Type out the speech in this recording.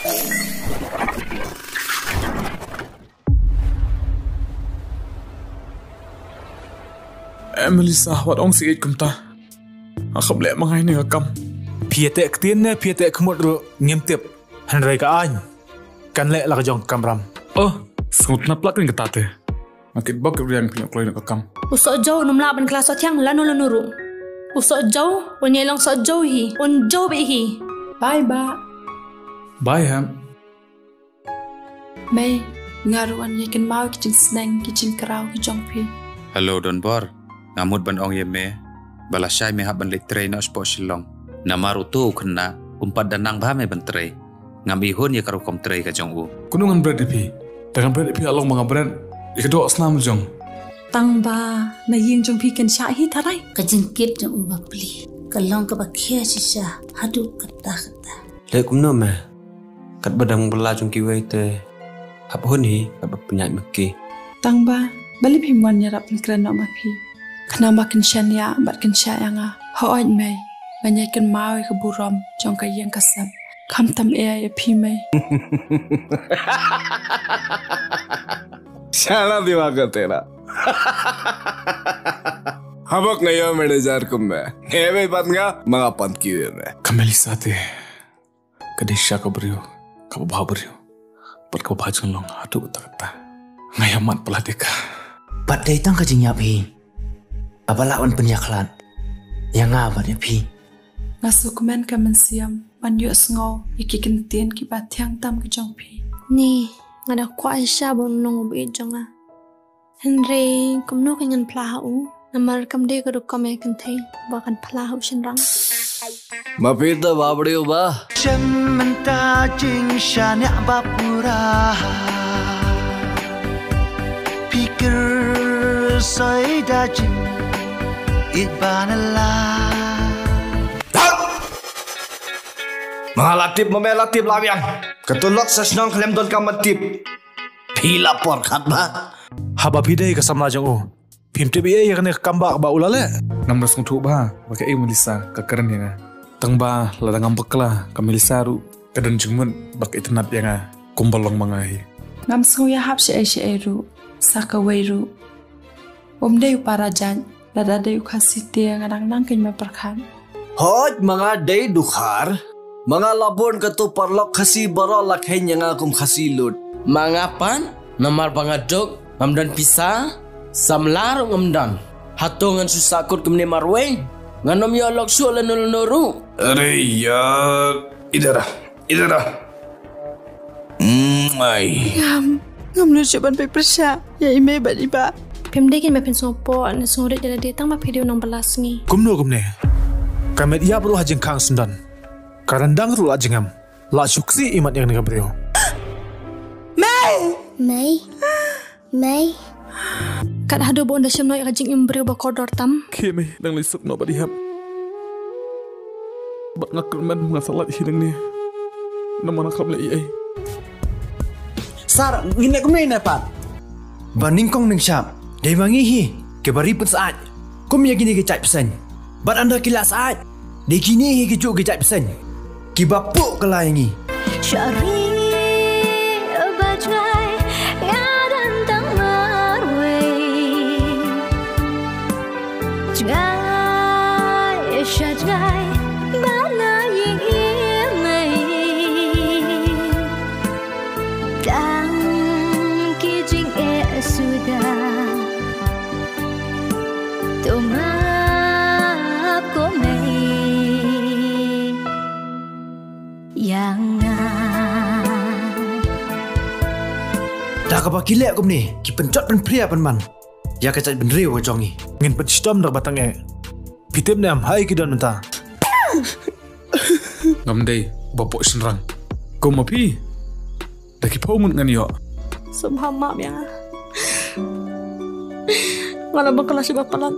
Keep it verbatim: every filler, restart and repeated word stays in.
Eh, Melissa, wat ong sih kumta. Nga kham leh ma nga ïa kane ka kam. Phi ïa teh ktien ne phi ïa teh khmut ruh ngim tip. Hynrei ka aiñ kan leh la ka jong ka kamram. Oh, sngewtynnat palat kane kata te. Nga kit bok kit riang phi ïoh kloi na ka kam. U Sohjew un ym lah ban kylla sohthiang lano lano ruh. U Sohjew un ïai long Sohjew hi, un jew beit hi. Bye, Bah. Bye, Hep. Mei, nga ruh ngan ïai kynmaw ki jingsneng ki jingkraw ki jong phi. Hello Donbor, nga mut ban ong ïa me ba lashai me hap ban leit trei noh shapoh Shillong. Namar uto u khynnah um pat da nang bha me ban trei. Ngam ihun ïa ka rukom trei ka jong u. Kumno ngan bret ïa phi? Te ngan bret ïa phi la long ba nga bret ïa ka doh snam jong. Tang ba na ïing jong phi kan shah hi tharai. Ka jingkit jong u bapli ka long kaba khia shisha haduh katta katta. Leh kumno me? Katba dang bylla jong kiwei te hap hun hi katba pynïaid ma ki. Tang ba balei phim wan ïarap pynkren noh ma phi? Khnang ba kin shaniah bad kin shah ïa nga. Hooid mei, ngan ïai kynmaw ïa ka burom jong ka ïing ka sem. Khamtam eh ïa phi mei. Shala diwa ka tera. Habok nga ïoh manager kum me. Hebe bad nga ma nga pan ki me. Ka Melissa te ka dei shisha ka briew kaba bha briew bad kaba bha jinglong haduh katta katta. Nga ïa mad palat ïa ka. Bad dei tang ka jingïap hi kaba lah ban pynïakhlad ïa nga bad ïa phi. Nga sngewkmen ka mynsiem ban ïohsngew ïa ki kyntien kiba thiang tam ki jong phi. Ni, nga da kwah shisha ba un long u baieit jong nga. Hynrei kumno kan ngan phla ha u? Namar kam dei ka rukom ïa kynthei ba kan phla ha u shynrang. Ma phi te ba briew ba. Shem mynta jingshaniah ba pura. Phi kyrsoh da jingïeit ba na la. Ma nga la tip, ma me la tip la biang. Ka tulok sa shnong khlem don kam tip. Phi la por khat ba. Haba phi dei ka samla jong u, phim tip ei ei ïa kane ka kam ba, ba u la leh. Ngam da sngewthuh ba ba kaei Melissa ka kren ïa nga. Tang ba lada ngam bakla ka Melissa ruh ka don jingmut ba ka itynnad ïa nga kumba long ma nga hi. Ngam sngew ïahap shaei shaei ruh sa kawei ruh. Um dei u para jait, lada dei u Khasi te nga dang nang kein ma pyrkhat. Hooid ma nga dei dkhar. Ma nga la bun katto paralok Khasi baroh la kheiñ ïa nga kum Khasi lut. Ma nga pat namar ba nga duk ngam don pisa, samla ruh ngam don. Hato ngan shu sahkut kumne marwei? Ngan ym ïoh lok shuh lano lano ruh. अरे यार, इधर आ, इधर आ। Mwai. Ngam, ngam nud shuh ban peit pyrshah ïa i mei bad i bah. Phim dei kein ba phin sngewpoh ne sngewrit ïa lade tang ba phi dei u nongbylla sngi. Kumno kumne? Ka met ïap ruh ha jingkhang syndon. Ka ryndang ruh la jingem. La shu ksih imat ïa kane ka briew. Mei! Mei. Mei. Kat haduh ba un da shem noh ïa ka jingim briew ba kordor tam. Khie mei, dang leit suk noh bad i Hep. Bad nga kyrmen nga sa lait hi nangne. Namar nga khlem leh ei ei. Sir, ngin leh kumne ne pat? Ba nyngkong nyngshap dei ma ngi hi kiba ri pynsyaid kum ïa kine ki jait bseiñ. Bad ynda ki la syaid dei kine hi kijuh ki jait bseiñ kiba puh kylla ïa ngi. Shari ba jngai nga dang tang marwei. Jngai sha jngai ba na ïing i mei. Tang ki jingeh suda. To map ko mei ïa nga. Da kaba ki leh kumne ki pynjot pynphria pynban ïa ka jaitbynriew ka jong ngi. Ngin pynshitom da kaba tang eh. Phi tip ne em ha ei ki don mynta? Ngam dei ba poh shynrang kum ma phi. Da ki phew ngut ngan ïoh. Sngewbha map ïa nga. Nga la bakla shi ba palat.